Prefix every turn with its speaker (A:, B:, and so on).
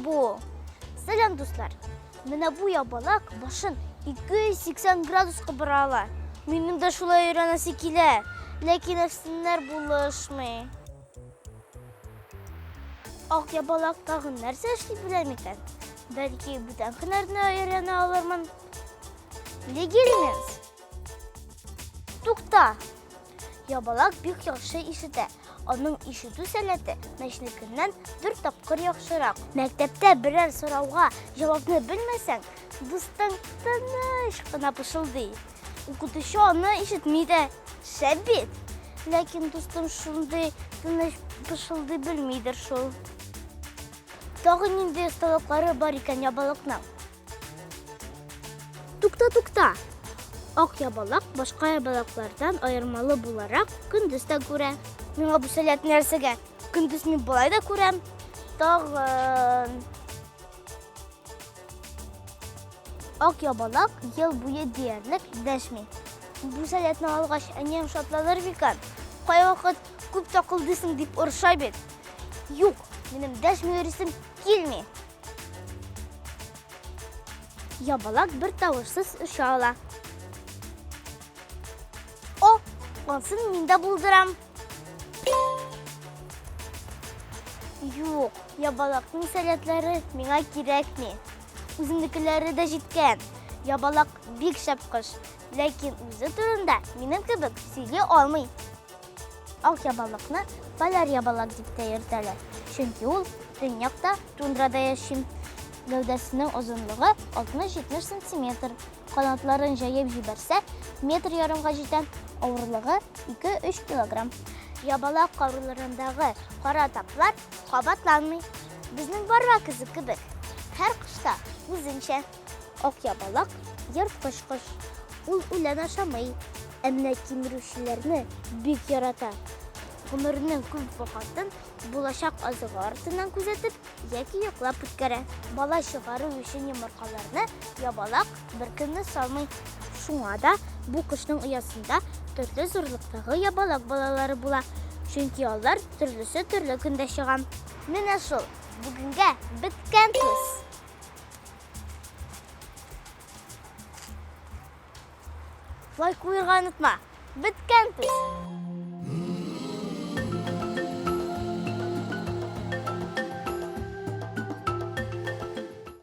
A: бу? Сәлам, дуслар! Менә бу ябалак башын 280 градуска бора ала. Минем дә шулай өйрәнәсе килә, ләкин әфсеннәр булышмый. Ак ябалак тагын нәрсә эшли белә микән? Бәлки, бүтән һөнәрне өйрәнә алырмын. Легилмес! Тукта! Ябалак бик яхшы ишетә. Аның ишетү сәләте мәчнекеннән дүрт тапкыр яхшырак. Мәктәптә берәр сорауга җавапны белмәсәң, дустың тыныч кына пышылдый. Укытучы аны ишетми дә. Шәп бит! Ләкин дустым шундый тыныч пышылдый белмидер шул. Тагын нинди осталыклары бар икән ябалакның? Тукта, тукта! Ак ябалак башка ябалаклардан аермалы буларак көндез дә күрә. Миңа бу сәләт нәрсәгә? Көндез мин болай да күрәм. Тагын. Ак ябалак ел буе диярлек дәшми. Бу сәләтне алгач, әнием шатланыр микән? Кайвакыт күп такылдыйсың дип орыша бит. Юк, минем дәшми йөрисем килми. Ябалак бер тавышсыз оча ала. О, ансын мин дә булдырам. Юк, ябалакның сәләтләре миңа кирәкми. Үземнекеләре дә җиткән. Ябалак бик шәп кош, ләкин үзе турында минем кебек сөйли алмый. Ак ябалакны поляр ябалак дип тә йөртәләр, чөнки ул төньякта тундрада яши. Гәүдәсенең озынлыгы 60-70 сантиметр, канатларын җәеп җибәрсә, метр ярымга җитә, авырлыгы 2-3 килограмм. Ябалак каруларындагы кара таплар кабатланмый. Безнең бармак эзе кебек, һәр кошта үзенчә. Ак ябалак, ерткыч кош. Ул үлән ашамый, ә менә кимерүчеләрне бик ярата. Гомеренең күп вакытын булачак азыгы артыннан күзәтеп яки йоклап үткәрә. Бала чыгару өчен йомыркаларны ябалак беркемне салмый. Шуңа да бу кошның оясында төрле зурлыктагы ябалак балалары була, чөнки алар төрлесе төрле көндә чыга. Менә шул, бүгенгә беткән сүз! Лайк куярга онытма. Беткән төс.